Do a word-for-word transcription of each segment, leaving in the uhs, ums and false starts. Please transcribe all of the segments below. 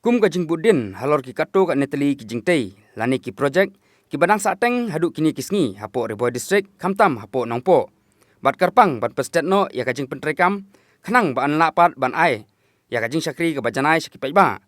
Kum ka jingbuddien halor ki katto katne tylli ki jingtei lane ki projek kiba dang sahteng haduh kine ki sngi hapoh Ri Bhoi District khamtam hapoh Nongpoh. Bad kyrpang ban pynstet noh ïa ka jingpyntreikam khnang ba yn lah pat ban ai ïa ka jingshakri kaba janai sha ki paidbah.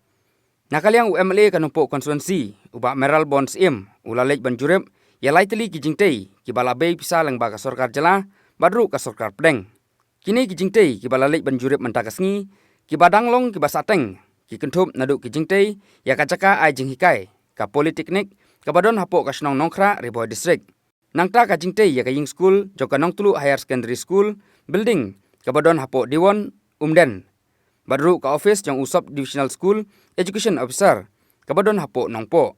Na ka liang u M L A ka Nongpoh Constituency, u Bah Mayralborn Syiem, u la leit ban jurip ïa lai tylli ki jingtei kiba la bei pisa lyngba ka sorkar jylla bad ruh ka sorkar pdeng. Kine ki jingtei kiba la leit ban jurip mynta ka sngi, kiba dang long kiba sahteng, ki kynthup naduh ki jingtei ïa ka jaka ai jinghikai, ka polytechnic kaba don hapoh ka shnong Nongkhrah, Ri Bhoi District. Nangta ka jingtei ïa ka ïing skul jong ka Nongtluh Higher Secondary School building kaba don hapoh Diwon, Umden. Bad ruh ka office jong u Sub Divisional School Education Officer kaba don hapoh Nongpoh.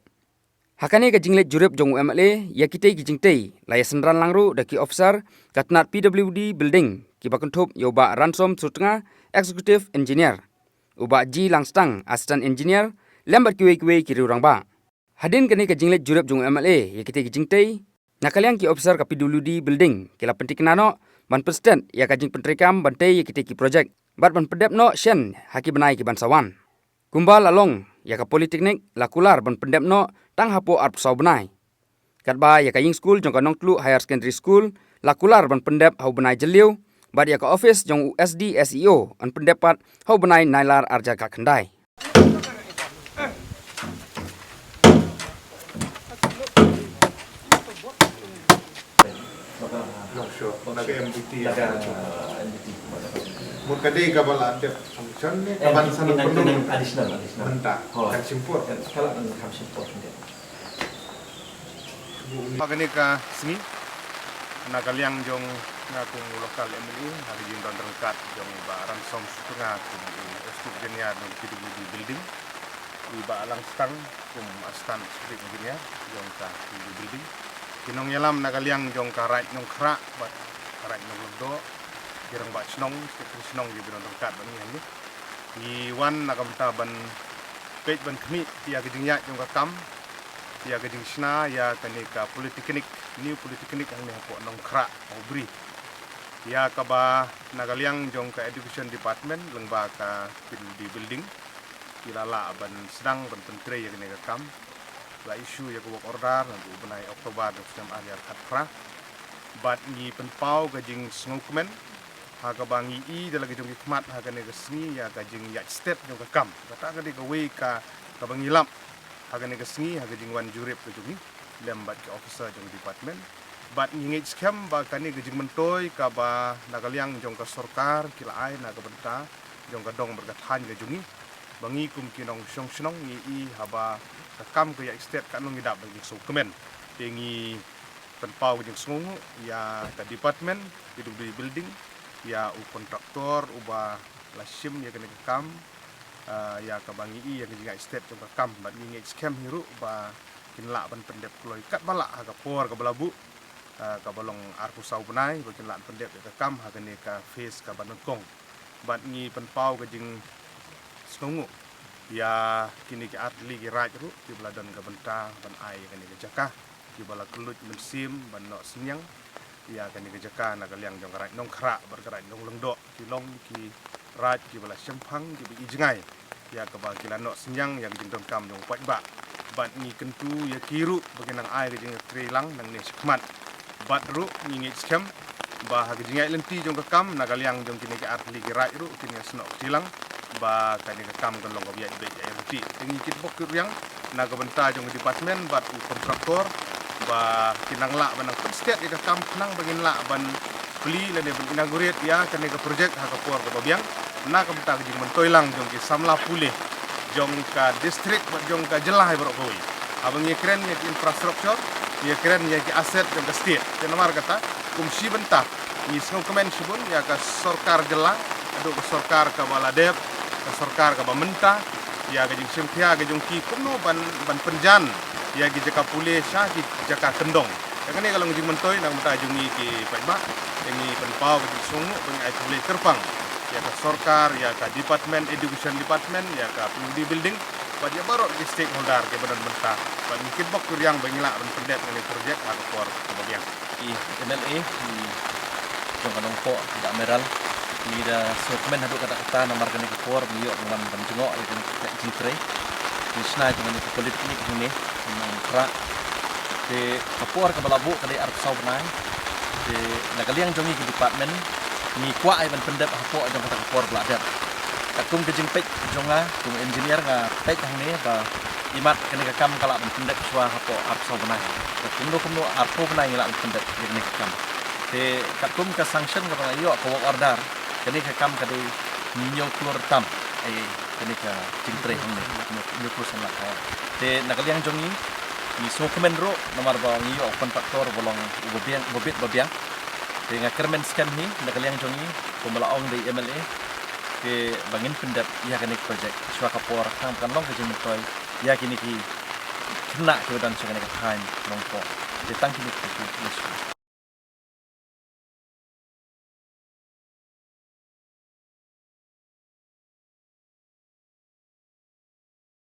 Ha kane ka jingleit jurip jong u M L A ïa kitei ki jingtei, la ïa synran lang ruh da ki officer ka tnat P W D building, kiba kynthup ïa u Bah Ransom Sutnga, Executive Engineer, u Bah G Langstang, Assistant Engineer, lem bad kiwei kiwei ki riew rangbah. Hadien kane ka jingleit jurip jong u M L A ïa kitei ki jingtei, na ka liang ki officer ka P W D building ki la pyntikna noh ban pynstet ïa ka jingpyntreikam ban tei ïa kitei ki projek bad ban pyndep noh shen ha ki bnai kiban sa wan. Kumba la long ïa ka polytechnic, la kular ban pyndep noh tang hapoh arphew saw bnai. Katba ïa ka ïing skul jong ka Nongtluh Higher Secondary School la kular ban pyndep ha u bnai Jylliew, bad ïa ka office jong u S D S E O yn pyndep pat ha u bnai Nailar arhajar khatkhyndai. Not sure. Not sure. Not sure M D T. Not sure. Mut ka dei kaba la dep sanction ne, eh, kaban sanction, additional, additional. Mynta. Hooid. Kan shim por. Kan, ka la kan shim por. Ha kane ka sngi, na ka liang jong nga kum u local M L A, ha ka jingdon ryngkat jong Bah Ransom Sutnga kum u Executive Engineer jong P W D building, u Bah Langstang kum Assistant Executive Engineer jong ka P W D building. Ki nongïalam na ka liang jong ka Raid Nongkhrah bad ka Raid Nonglyngdoh, ki rangbah shnong, ki shnong kiba don ryngkat bad ngi hangne. Ngi wan na ka bynta ban peit ban khmih ïa ka jingïaid jong ka kam, ïa ka jingshna ïa kane ka polytechnic, new polytechnic hangne hapoh Nongkhrah, Hooghly. Ïa kaba na ka liang jong ka Education Department lyngba ka P W D building ki la lah ban sdang ban pyntrei ïa kane ka kam. La issue ïa ka work order naduh u bnai October jong u snem arhajar khatphra. Bad ngi pynpaw ka jingsngewkmen ha kaba ngi i da la ka jong ki khmat ha kane ka sngi ïa ka jingïaid stet jong ka kam. Kata ka dei kawei ka, kaba ngi lap ha kane ka sngi ha ka jingwan jurip ka jong ngi lem bad ki officer jong department. Bad ngi ngeit skhem ba kane ka jingmyntoi kaba na ka liang jong ka sorkar ki la ai na ka bynta jong ka dong bad ka thaiñ ka jong ngi, ba ngi kum ki nongshong shnong ngi i haba ka kam ka ïaid stet, katno ngi dap ban jingsngewkmen. Te ngi pynpaw ka jingsngewnguh ïa ka department P W D building, ïa u kontraktor uba la shim ïa kane ka kam, ah, ïa kaba ngi i ïa ka jingïaid stet jong ka kam, bad ngi ngeit skhem hi ruh ba kin lah ban pyndep kloi katba lah ha ka por kaba la buh, ah, kaba long arphew saw bnai, ba kin lah ban pyndep ïa ka kam ha kane ka phase kaba nyngkong. Bad ngi pynpaw ka jingsngewnguh ïa kine ki artylli ki raid ruh kiba la don ka bynta ban ai ïa kane ka jaka, kiba la kylluid mynsiem ban noh synñiang ïa kane ka jaka na ka liang jong ka Raid Nongkhrah bad ka Raid Nonglyngdoh. Ki long ki raid kiba la shemphang, kiba i jngai ïa kaba ki la noh synñiang ïa ka jingdonkam jong u paidbah. Bad ngi kyntu ïa ki ruh ba kin nang ai ka jingïatreilang nangne shakhmat. Bad ruh ngi ngeit skhem ba ha ka jingïaid lynti jong ka kam na ka liang jong kine ki artylli ki raid ruh kin ïasnoh kti lang ba kane ka kam kan long kaba ïaid beit ïaid ryntih. Te ngi kitbok kitrwiang na ka bynta jong ka department bad u kontraktor ba kin nang lah ban nang pynstet ïa ka kam khnang ba ngin lah ban plie lane ban inaugurate ïa kane ka projek ha ka por kaba biang na ka bynta ka jingmyntoi lang jong ki samla pule jong ka district bad jong ka jylla hi baroh kawei. Haba ngi ïakren ïa ki infrastructure, ngi ïakren ïa ki asset jong ka state. Te namar kata, kum shi bynta ngi sngewkmen shibun ïa ka sorkar jylla, haduh ka sorkar kaba la dep, ka sorkar kaba mynta, ïa ka jingshim khia ka jong ki kumno ban, ban pynjan ïa ki jaka pule sha ki jaka kyndong. Ïa kane ka long jingmyntoi na ka bynta jong ngi ki paidbah. Te ngi pynpaw ka jingsngewnguh ba ngi ai khublei kyrpang ïa ka sorkar, ïa ka department, education department, ïa ka P W D building bad ïa baroh ki stakeholder kiba don mynta. Bad ngi kitbok kitrwiang ba ngi lah ban pyndep kane ka projek ha ka por kaba biang. I M L A i jong ka Nongpoh, i Bah Mayralborn, ngi da sngewkmen haduh katta katta namar kane ka por ba ngi ïoh ban wan ban jngoh ïa kane ka jingtrei. Shna jong kane ka polytechnic hangne, Nongkhrah. Te ka por kaba la buh ka dei arphew saw bnai. Te na ka liang jong ngi ki department, ngi kwah ai ban pyndep hapoh jong kata ka por ba la dep. Katkum ka jingpeit jong nga kum engineer, nga peit hangne ba imat kane ka kam ka lah ban pyndep shuwa hapoh arphew saw bnai. Te kumno kumno arphew bnai ngi lah ban pyndep ïa kane ka kam. Te katkum ka sanction kaba nga ïoh, ka work order, kane ka kam ka dei hynñiew klur tam. Ai, kane ka jingtrei hangne, hynñiew, hynñiew klur san lak. Te na ka liang jong ngi, ngi sngewkmen ruh namar ba ngi ïoh u contractor ba long uba biang, uba bit ba biang. Te nga kyrmen skhem hi na ka liang jong ngi, kumba la ong da i M L A, te ba ngin pyndep ïa kane ka project shuwa ka por, khnang ba kan long ka jingmyntoi ïa kine ki khynnah kiba don sha kane ka thaiñ Nongpoh. Te tang kine ki, ki, ki,